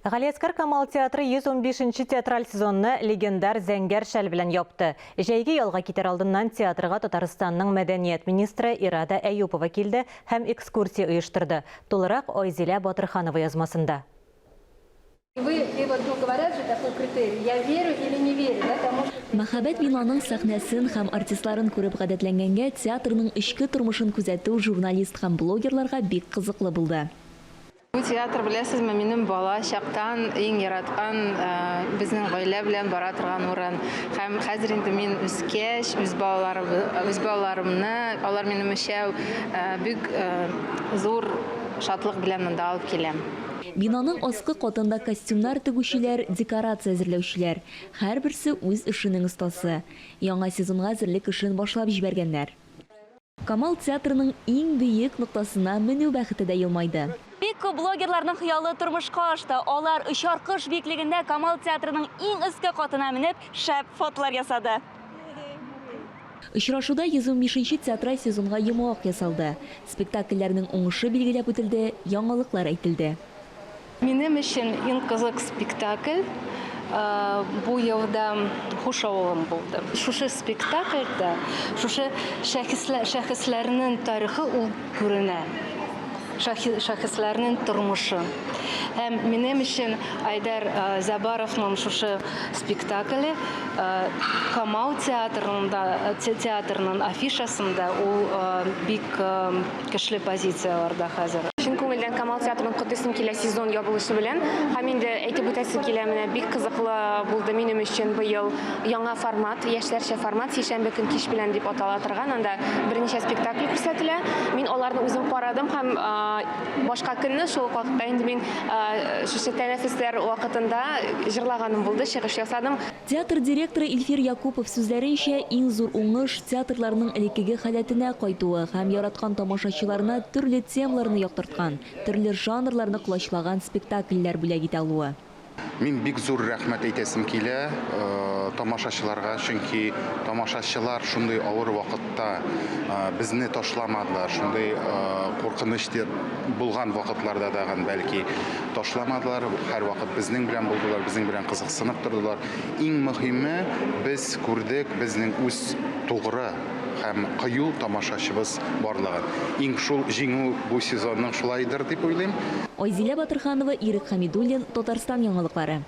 Галиәсгар Камал театры 115 нче театраль сезонны легендар Зәңгәр шәл белән япты. Җәйге ялга китәр алдыннан театрга Татарстанның мәдәният министры Ирада Әюпова килде һәм экскурсия оештырды. Тулырак Айзилә Батырханова язмасында. Вы, и вот, ну, говорят же такой критерий, я верю или не верю, да, тому, что... Мәһабәт бинаның сәхнәсен һәм артистларын күреп гадәтләнгәнгә, театрның эчке тормышын күзәтү журналист һәм блогерларга бик кызыклы булды. Бу театр, беләсезме, минем бала чактан иң яраткан, безнең гаилә белән бара торган урын. Һәм хәзер инде мин үскәч, үз балаларым, үз балаларымны, алар минем өчәү, бик зур шатлык белән монда алып киләм. Бинаның аскы катында костюмнар тегүчеләр, декорация әзерләүчеләр. Һәрберсе үз эшенең остасы. Яңа сезонга әзерлек эшен башлап җибәргәннәр. Камал театрының иң бөек ноктасына менү бәхете дә елмайды. Бик күп блогерларның хыялы тормышка ашты. Алар очар кош биеклегендә Камал театрының иң өске катына менеп, шәп фотолар ясады. Очрашуда 115 нче театраль сезонга йомгак ясалды. Спектакльләрнең уңышы билгеләп үтелде, яңалыклар әйтелде. Минем өчен иң кызык спектакль бу елда Хуш авылым булды. Шушы спектакльдә шушы шәхесләрнең тарихы ул күренә. Шәхесләрнең тормышы. Һәм минем өчен Айдар Зябаровның шушы спектакле Камал театрында, театрның афишасында ул бик Көчле позицияләрдә хәзер. Чын күңелдән Камал театрын котлыйсым килә сезон ябылышы белән. Һәм инде әйтеп үтәсе килә, менә бик кызыклы булды минем өчен быел яңа формат, яшьләрчә формат, сишәмбе көн кич белән дип атала торган. Анда берничә спектакль күрсәтелә. Мин аларны үзем карадым һәм башка көнне шул ук вакытта инде мин шушы тәнәфесләр вакытында җырлаганым булды, чыгыш ясадым. Театр директоры Илфир Якупов сүзләренчә, иң зур уңыш, театрларның элеккеге халәтенә кайтуы һәм яраткан тамашачыларына төрле темаларны яктырткан, төрле жанрларны колачлаган спектакльләр бүләк итә алуы. Мин бик зур рәхмәт әйтәсем килә тамашачыларга, чөнки тамашачылар шундый авыр вакытта безне ташламадылар, шундый куркыныч булган вакытларда дагын, бәлки, ташламадылар, һәрвакыт безнең белән булдылар, безнең белән кызыксынып тордылар. Иң мөһиме, без күрдек безнең үз тугры һәм кыю тамашачыбыз барлыгын. Иң шул җиңү бу сезонның шулайдыр дип уйлыйм. Айзилә Батырханова, Ирек Хәмидуллин, Татарстан яңалыклары.